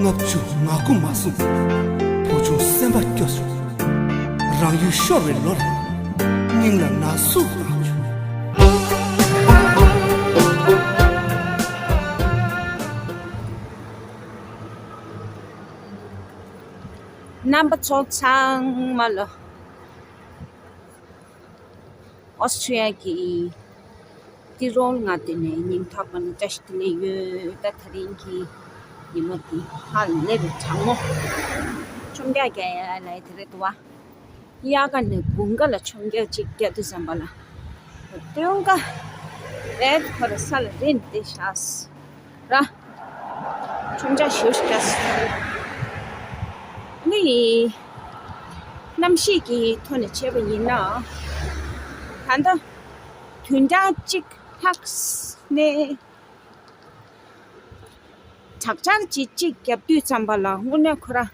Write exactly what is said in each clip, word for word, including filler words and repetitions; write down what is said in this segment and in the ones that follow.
ལྔ་བཅུ་ང་དགུ་མ་སོང་། བུ་ཆུང་སེམས་པ་སྐྱོ་བྱུང་། རང་ཡུལ་ཤོར་བའི་ལོར། སྙིང་ལ་ན་ཟུག་ལངས་བྱུང་། རྣམ་པ་ཚོ་ཚང་མ་ལ། ཨོ་སི་ཁྲི་ཡ་གི་ཏི་རོལ་མངའ་སྡེ་ནས་སྙིང་ཐག་པ་ནས་བཀྲ་ཤིས་བདེ་ལེགས་ཡོད། ད་དེ་རིང་གི་ཉིན་མོ་འདི་ཧ་ལས་པའི་གྲང་མོ། ཆོམ་རྒྱག་རྒྱག་ཡ་ལ་དེ་རེད་འདུག་བ། དབྱར་ཁ་ནས་དགུན་ཁ་ལ་ཆོམ་རྒྱག་ཅིག་རྒྱག་དུས་ཙམ་པ་ལ། སྟོན་ཁ་རེད་ཁོ་ར་ས་ལ་རིལ་ཏེ་བཞག་ར། ཆོམ་རྒྱག་ཞེ་པོ་ཞིག་རྒྱག་སྲིད། ནི་གནམ་གཤིས་ཀྱི་ཐོག་ནས་བྱས་པ་ཡིན་ན། ད་ལྟ་བདུན་ཕྲག་གཅིག་ལྷག་ནས་དྲག་ཆར་ཅིག་ཅིག་བརྒྱབ་དུས་ཙམ་པ་ལ་དངོས་གནས་ཁོ་ར།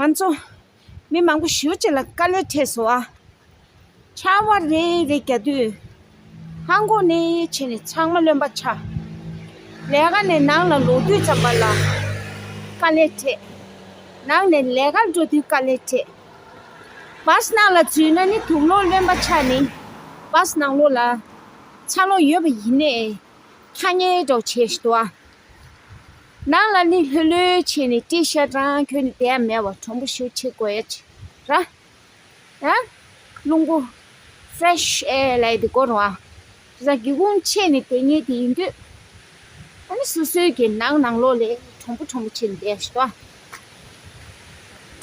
ང་ཚོ་མི་མང་པོ་ཞེ་པོ་ཅིག་ལ་དཀའ་ལས་འཕྲད་སོང་ཨ། ཆར་པ་རེ་རེ་རྒྱག་དུས། ཧང་གོ་ནས་ཕྱིན་ནས་ཚང་མ་རློན་པ་ཆགས། ལས་ཀ་ནས་ནང་ལ་ལོག་དུས་ཙམ་པ་ལ་དཀའ་ལས་འཕྲད། ནང་ནས་ལས་ཀར་འགྲོ་དུས་དཀའ་ལས་འཕྲད། བཱ་སི་ནང་ལ་འཛུལ་ན་ནི་དུག་ལོག་རློན་པ་ཆགས་ནས་བཱ་སི་ནང་ལོགས་ལ་ཚ་ལོག་ཡོད་པ་ཡིན་ནའི་ཐ་སྙད་འདྲ་བོ་བྱས་ཤི་འདུག་ཨ། ནང་ལ་ནི་ལྷོད་ལྷོད་བྱས་ནས་ཏི་ཤར་རང་གྱོན་ནས་བསྡད་ཡ་མེད་པ་གྲང་མོ་ཞེ་པོ་བྱེད་དགོས་ཡ་ཅིག་ར། ཡང་རླུང་བུ་ཕི་རེ་ཤི་ཨེར་ལབ་ཡ་དེ་དགོས་རེད་བ། ར་སྒེའུ་ཁུང་ཕྱེ་ནས་བསྡད་མཁན་དེ་ཡིན་དུས། ཨ་ནི་སོ་སོའི་གི་ནང་ནང་ལོགས་ལ་གྲང་མོ་གྲང་མོ་བྱས་ནས་བསྡད་ཤི་འདུག་ཨ།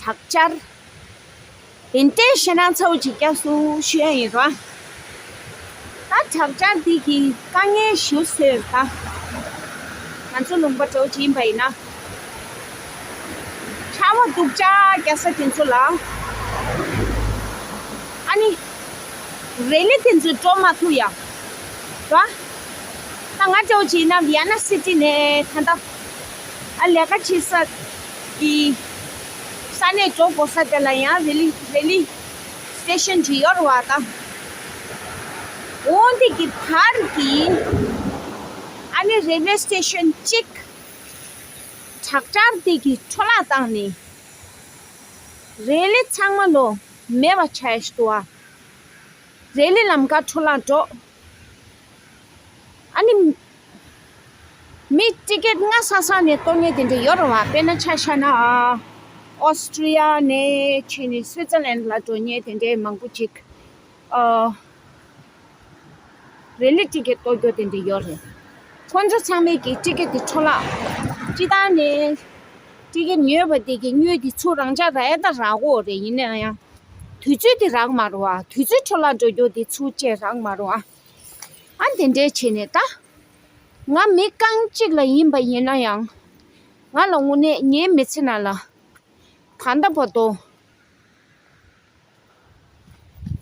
དྲག་ཆར། དེ་འདྲའི་ཞེད་སྣང་ཚ་པོ་ཅིག་བརྒྱབ་སོང་ཞུ་ཡ་ཡིན་ར། ད་དྲག་ཆར་འདི་གིས་དཀའ་ངལ་ཞེ་པོ་བཟོས་ཡོད་ད། ང་ཚོ་ལུང་པ་འདྲ་བོ་ཅིག་ཡིན་པ་ཡིན་ན། ཆར་པ་སྡུག་ཅག་རྒྱག་ས་དེ་ཚོ་ལ། ཨ་ནི། རེ་ལི་དེ་ཚོ་འགྲོ་མ་ཐུབ་ཡ། ར། ད་ང་འདྲ་བོ་ཅིག་ཡིན་ན་ཝི་ཡ་ན་སི་ཊི་ནས་ད་ལྟ། ཨ་ལས་ཀ་བྱེད་ས་གི་ས་གནས་འགྲོ་དགོས་ས་དེ་ལ་ཡང་རེ་ལི་རེ་ལི་སི་ཊེ་ཤན་ཅིག་ཡོད་རེད་བ་ད། འོ་འདི་གི་བར་གྱི་ཨ་ནི་རེལ་ཝེ་སི་ཊེ་ཤན་གཅིག་དྲག་ཆར་འདི་གི་འཕྲོ་བརླག་བཏང་ནས་རེ་ལི་ཚང་མ་ལོ་མེད་པ་ཆགས་ཤི་འདུག་བ། རེ་ལི་ལམ་ཁ་འཕྲོ་བརླག་འགྲོ། ཨ་ནི། མི་ཊི་ཀེ་ཊི་སྔ་ས་ས་ནས་གཏོང་མཁན་དེ་འདྲ་ཡོད་རེད་བ། དཔེར་ན་ཆ་བཞག་ན་ཨ། ཨོ་སི་ཊི་རི་ཡ་ནས་ཕྱིན་ནས་སུའི་ཙར་ལན་ལ་འགྲོ་མཁན་དེ་འདྲའི་མང་པོ་ཅིག་ཨ། རེ་ལི་ཊི་ཀེ་ཊི་གཏོང་རྒྱུ་དེ་འདྲ་ཡོད་རེད། ཁོང་ཚོ་ཚང་མས་ཀྱི་ཊི་ཀེ་ཊི་དེ་འཕྲོ་བརླག་སྤྱི་བཏང་ནས་ཊི་ཀེ་ཊི་ཉོས་པ་དེ་གི་དངུལ་དེ་ཚུར་རང་འཇགས་རག་ཡ་ད་རག་གོ་རེད། ཡིན་ན་ཡང་དུས་ཚོད་དེ་རག་མ་རེད་བ། དུས་ཚོད་འཕྲོ་བརླག་འགྲོ་རྒྱུ་དེ་ཚུར་བཅད་རག་མ་རེད་བ། ཨ་དེ་འདྲའི་བྱས་ནས་ད། ང་མི་རྐང་གཅིག་ལ་ཡིན་པ་ཡིན་ན་ཡང་། ང་ལ་དངོས་གནས་ངའི་མི་ཚེ་ནང་ལ། ད་ལྟ་བར་དུ།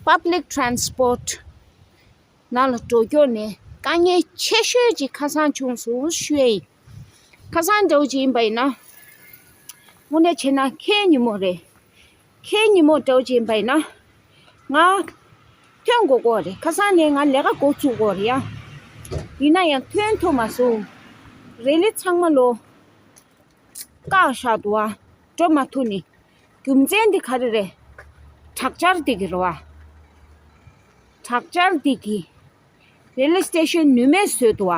པབ་ལིག་ཊི་རན་སི་པོར་ཊི་ནང་ལ་འགྲོ་སྐྱོད་ནས་དཀའ་ངལ་ཆེ་ཤོས་ཅིག་ཁ་སང་བྱུང་སོང་ཞུ་ཡ་ཡིན། ཁ་སང་འདྲ་བོ་ཅིག་ཡིན་པ་ཡིན་ན། དངོས་གནས་བྱས་ན་ཁའི་ཉིན་མོ་རེད། ཁའི་ཉིན་མོ་འདྲ་བོ་ཅིག་ཡིན་པ་ཡིན་ན། ང་ཐོན་དགོས་ཀྱི་རེད། ཁ་སང་ནས་ང་ལས་ཀ་འགོ་བཙུགས་དགོས་རེད་ཡ། ཡིན་ན་ཡང་ཐོན་ཐུབ་མ་སོང་། རེ་ལི་ཚང་མ་ལོ། བཀག་བཞག་འདུག་བ། འགྲོ་མ་ཐུབ་ནི། རྒྱུ་མཚན་འདི་ག་རེ་རེད། དྲག་ཆར་འདི་གི་རེད་བ། དྲག་ཆར་འདི་གི་རེལ་ཝེ་སི་ཊེ་ཤན་ནུས་མེད་བཟོས་འདུག་བ།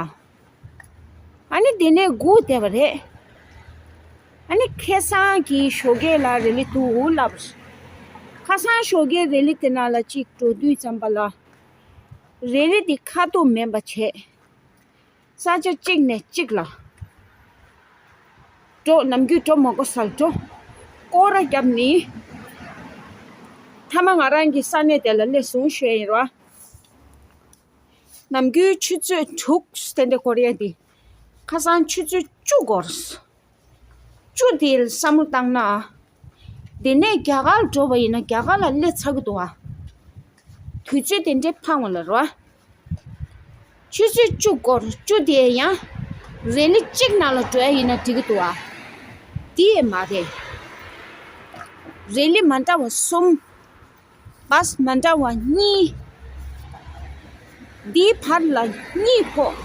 ཨ་ནི་འདི་ནས་སྒུག་བསྡད་པ་རེད། ཨ་ནི་ཁ་སང་གི་ཞོགས་ཀས་ལ་རེ་ལི་འདུག་ལབ། ཁ་སང་ཞོགས་ཀས་རེ་ལི་དེ་ནང་ལ་གཅིག་འགྲོ་དུས་ཙམ་པ་ལ། རེ་ལི་འདི་ཁ་ཐུག་མེད་པ་བྱས། ས་ཆ་གཅིག་ནས་གཅིག་ལ་འགྲོ། ནམ་རྒྱུན་འགྲོ་མ་དགོས་སར་འགྲོ། སྐོར་ར་བརྒྱབ་ནི། མཐའ་མ་ང་རང་གི་ས་གནས་དེ་ལ་སླེབས་སོང་ཞུ་ཡ་ཡིན་ར། ནམ་རྒྱུན་ཆུ་ཚོད་དྲུག་དེ་འདྲ་འགོར་ཡ་དེ། ཁ་སང་ཆུ་ཚོད་བཅུ་འགོར། བཅུ་དེ་བསམ་བློ་བཏང་ན། འདི་ནས་རྒྱ་གར་འགྲོ་བ་ཡིན་ན་རྒྱ་གར་ལ་སླེབས་ཚར་གི་འདུག་བ། དུས་ཚོད་དེ་འདྲའི་ཕངས་བ་ལ་རོ། ཆུ་ཚོད་བཅུ་འགོར། བཅུ་དེ་ཡང་རེ་ལི་གཅིག་ནང་ལ་འགྲོ་ཡ་ཡིན་ན་འགྲིག་གི་འདུག་བ། དེ་ཡས་མ་རེད། རེ་ལི་མ་འདྲ་བ་གསུམ། བཱས་མ་འདྲ་བ་གཉིས། འདིའི་བར་ལ་གཉིད་ཕོག་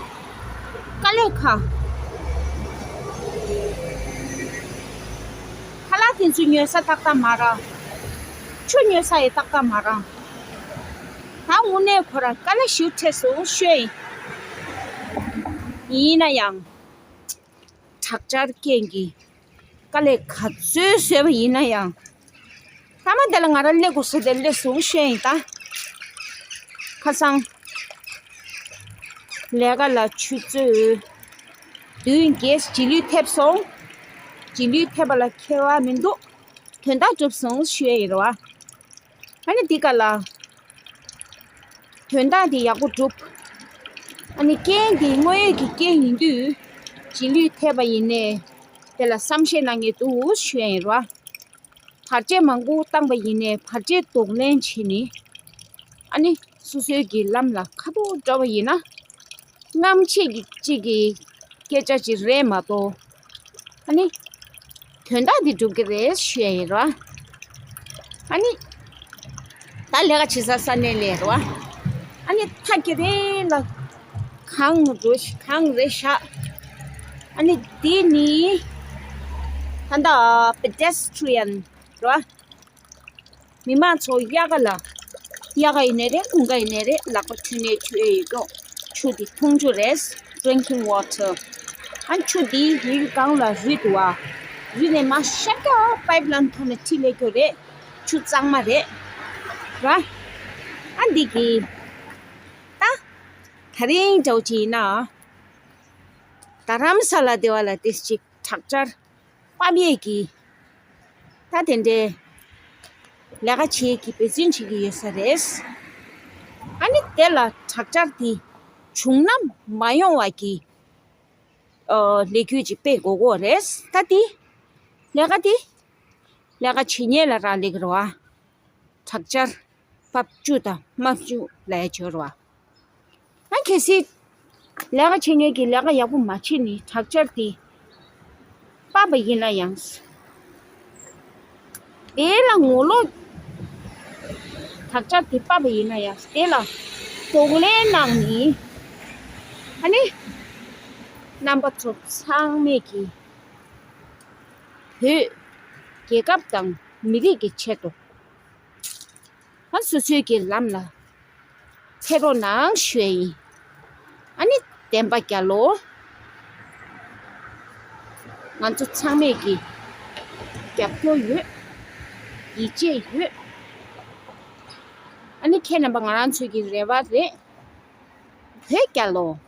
དཀའ་ལས་ཁག་ཁྱེད་ཚོ་ཉོ་ས་ཏག་ཏག་མ་རག་ཆུ་ཉོ་ས་ཡི་ཏག་ཏག་མ་རག་ད་དངོས་གནས་ཁོ་ར་དཀའ་ལས་ཞེ་པོ་འཕྲད་སོང་ཤོད་ཡིན། ཡིན་ན་ཡང་། དྲག་ཆར་རྐྱེན་གྱིས་དཀའ་ལས་ག་ཚོད་བཟོས་པ་ཡིན་ན་ཡང་། མཐའ་མ་དེ་ལ་ང་རང་སླེབས་དགོས་ས་དེ་སླེབས་སོང་ཤོད་ཡིན་ད། ཁ་སང་། ལས་ཀ་ལ་ཆུ་ཚོད། བདུན་བརྒྱད་རྗེས་ལུས་ཐེབས་སོང་། རྗེས་ལུས་ཐེབས་པ་ལ་ཁྱད་པར་མི་འདུག་དོན་དག་གྲུབ་སོང་ཞུ་ཡ་ཡིན་རེད་བ། ཨ་ནི་འདི་ག་ལ། དོན་དག་འདི་ཡག་པོ་གྲུབ། ཨ་ནི་རྐྱེན་འདི་དངོས་ཡོད་ཀྱི་རྐྱེན་ཡིན་དུས། རྗེས་ལུས་ཐེབས་པ་ཡིན་ནའི། དེ་ལ་བསམ་ཤེས་གནང་གི་འདུག་ཞུ་ཡ་ཡིན་རེད་བ། བར་ཆད་མང་པོ་བཏང་པ་ཡིན་ནའི་བར་ཆད་གདོང་ལེན་བྱས་ནས། ཨ་ནི་སོ་སོའི་གི་ལམ་ལ་ཁ་ཐུག་འགྲོ་བ་ཡིན་ན། རྔམ་བྱེད་ཀྱི་གཅིག་གི་སྐད་ཆ་ཅིག་རེད་མ་གཏོགས། ཨ་ནི། དོན་དག་འདི་འགྲུབ་ཀྱི་རེད་ཞུ་ཡ་ཡིན་རོ། ཨ་ནི། ད་ལས་ཀ་བྱེད་ས་ས་གནས་ལས་རོ། ཨ་ནི་ཐག་གི་རེད་ལ། གང་འགྲོ་ཤི་གང་རེད་ཤག་ཨ་ནི་འདི་ནི། ད་ལྟ་pedestrian རོ། མི་མང་ཚོ་དབྱར་ཁ་ལ། དབྱར་ཁ་ཡིན་ནའི་རེད་དགུན་ཁ་ཡིན་ནའི་རེད་ལག་པ་འཁྲུ་ནས་འཁྲུ་ཡས་ཡོད་ཀྱོག་ཆུ་འདི་འཐུང་ཆུ་རེད། drinking water ཨ་ཆུ་འདི་རི་སྒང་ལ་རི་འདུག་བ། རི་ནས་མར་ཤར་ཀྱོག་pipeline ཐོག་ནས་འཁྲིད་ལས་ཀྱོག་རེད། ཆུ་གཙང་མ་རེད། ར། ཨ་འདི་གི་ད། ད་རིང་འདྲ་བོ་ཅིག་ཡིན་ན། རྡ་རམ་ས་ལ་སྡེ་བ་ལ་ཏིས་ཅིག་དྲག་ཆར། པ་མེད་ཀྱི། ད་དེ་འདྲའི་ལས་ཀ་བྱེད་ཀྱི་འབད་བརྩོན་བྱེད་ཀྱི་ཡོད་ས་རེད། ཨ་ནི་དེ་ལ་དྲག་ཆར་དེ་བྱུང་ན་མ་ཡོང་བ་གི་ཨ་ལས་འགུལ་ཅིག་སྤེལ་དགོས་ཀྱི་རེད། ད་དེ་ལས་ཀ་དེ་ལས་ཀ་བྱེད་མཁན་ལ་རག་ལས་ཀྱི་རེད་བ། དྲག་ཆར་བབས་བཅུག་དང་མ་བཅུག་ལས་བྱོས་རེད་བ། ང་གལ་སྲིད་ལས་ཀ་བྱེད་མཁན་གྱི་ལས་ཀ་ཡག་པོ་མ་བྱེད་ནི་དྲག་ཆར་དེ་བབས་པ་ཡིན་ན་ཡང་། དེ་ལ་ངོ་ལོག་དྲག་ཆར་དེ་བབས་པ་ཡིན་ན་ཡང་དེ་ལ་གདོང་ལེན་གནང་ནི། ཨ་ནི། རྣམ་པ་ཚོ་ཚང་མས་ཀྱི་བོད་རྒྱལ་ཁབ་དང་མི་རིགས་ཀྱི་ཆེད་དུ། ང་སོ་སོའི་གི་ལམ་ལ་ཕེབས་རོགས་གནང་ཞུ་ཡ་ཡིན། ཨ་ནི་བདེན་པ་རྒྱལ་ལོ། ང་ཚོ་ཚང་མས་ཀྱི་རྒྱབ་སྐྱོར་ཡོད། ཡིད་ཆེས་ཡོད། ཨ་ནི་ཁྱེད་རྣམ་པ་ང་རང་ཚོའི་གི་རེ་བ་རེད། བོད་རྒྱལ་ལོ།